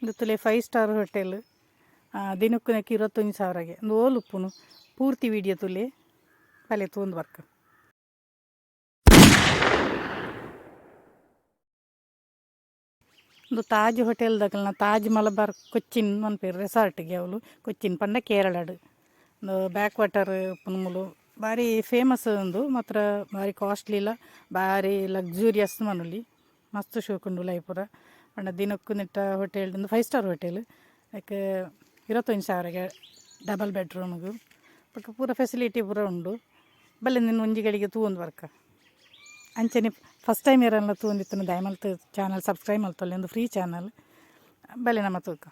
ಉಂದು ತೂಲೆ 5 star hotel ದಿನಕ್ಕು ನೆಕ್ 21,000ಗೆ ಉಂದು ಓಲು ಉಪ್ಪುನು ಪೂರ್ತಿ ವಿಡಿಯೋ ತೂಲೆ ಬಲೆ ತೂಂದು ಬರ್ಕ. ಉಂದು ತಾಜ್ ಹೋಟೆಲ್ ದಕಲ್ನ ತಾಜ್ ಮಲಬಾರ್ ಕೊಚ್ಚಿನ್ ಪನ್ಪೆರ್ ರೆಸಾರ್ಟ್ ಗೆ ಅವ್ಲು ಕೊಚ್ಚಿನ್ ಪಂಡ ಕೇರಳಡ್ ಉಂದು ಬ್ಯಾಕ್ ವಾಟರ್ ಉಪ್ಪುನು ಮೂಲು ಬಾರಿ ಫೇಮಸ್ ಉಂದು ಮಾತ್ರ ಬಾರಿ ಕಾಸ್ಟ್ಲಿಲ ಬಾರಿ ಲಕ್ಸುರಿಯಸ್ ಪನೊಲಿ ಮಸ್ತ್ ಶೋಕುಂಡು ಉಲಾಯಿ ಪೂರ ಪಂಡ ದಿನಕ್ಕ್ ನೆತ್ತ ಹೋಟೆಲ್ ಉಂದು 5 ಸ್ಟಾರ್ ಹೋಟೆಲ್ ಐಕ್ 21,000ಗೆ ಡಬಲ್ ಬೆಡ್ ರೂಮ್ ಗು ಬೊಕ ಪೂರ ಫೆಸಿಲಿಟಿ ಪೂರ ಉಂಡು ಬಲ್ಲೆ ಉಂದೆನ್ ಒಂಜಿ ಗಳಿಗೆ ತೂವೊಂದು ಬರ್ಕ. ಅಂಚನೆ ಫಸ್ಟ್ ಟೈಮ್ ಏರೆನ್ಲ ತೂವೊಂದಿತ್ತುಂಡ ದಯಮಲ್ತ್ ಚಾನಲ್ ಸಬ್ಸ್ಕ್ರೈಬ್ ಮಲ್ತೊಲಿ ಉಂದು ಫ್ರೀ ಚಾನಲ್ ಬಲೆ ನಮ ತೂಕ.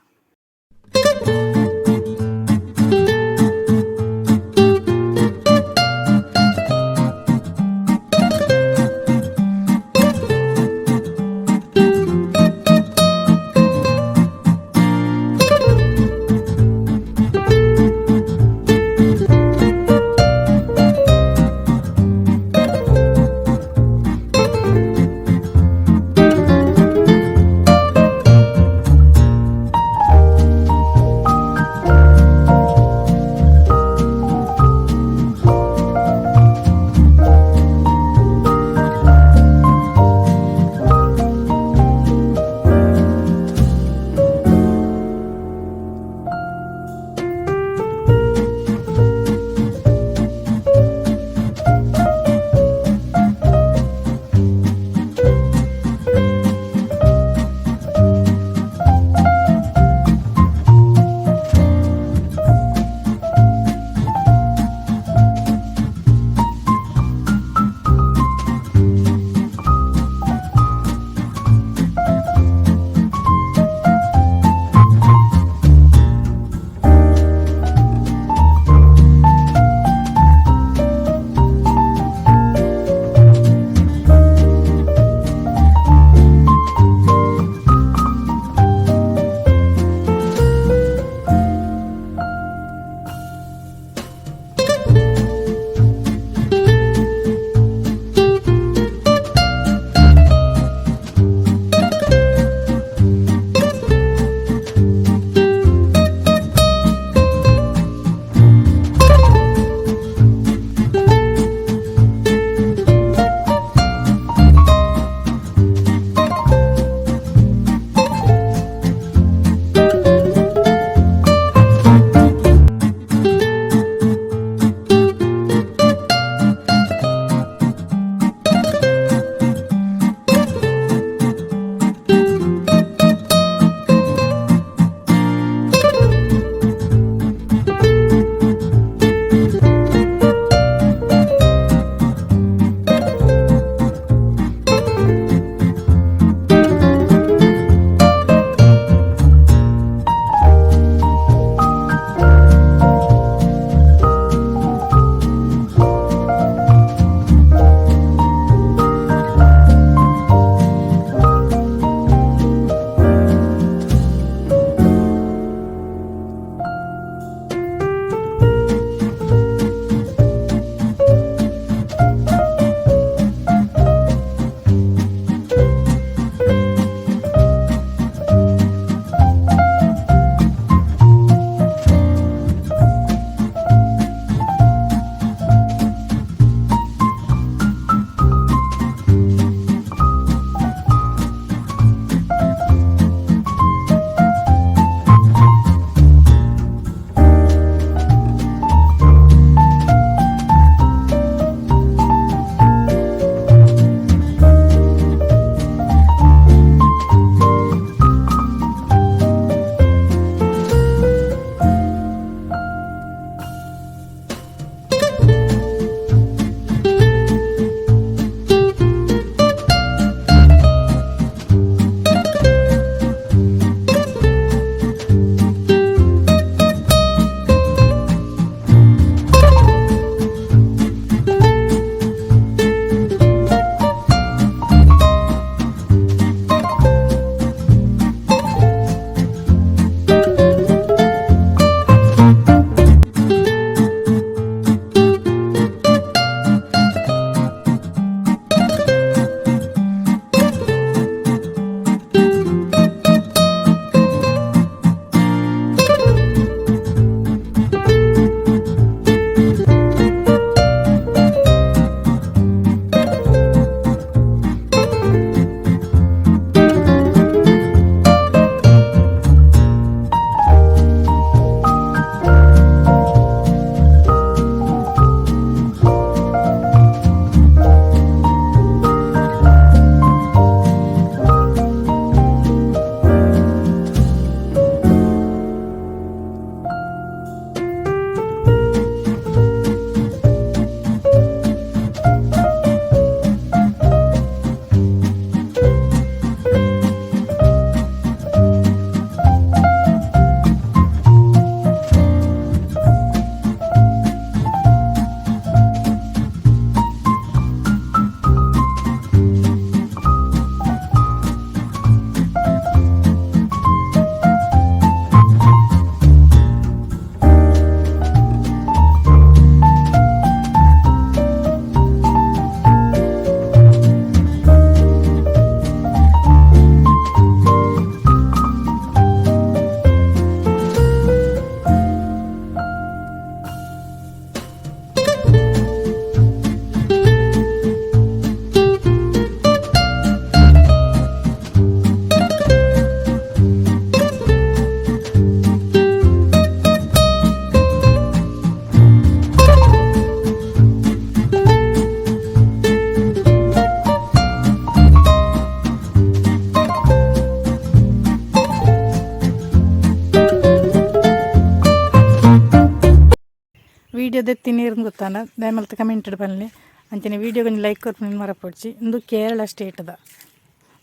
ವಿಡಿಯೋ ದೆತ್ತಿನ ಏರ್ಂದ್ ಗೊತ್ತಾಂಡ ದಯಮಲ್ತ್ ಕಮೆಂಟ್ ಡ್ ಪನ್ಲೆ. ಅಂಚನೆ ವಿಡಿಯೋ ಒಂಜಿ ಲೈಕ್ ಕೊರ್ಪಿನ ಮರಪೊಡ್ಚಿ. ಉಂದು ಕೇರಳ ಸ್ಟೇಟ್ ದ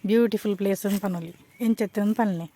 ಬ್ಯೂಟಿಫುಲ್ ಪ್ಲೇಸ್ ಅಂದ್ ಪನೊಲಿ. ಎಂಚ ಇತ್ತ್ಂದ್ ಪನ್ಲೆ.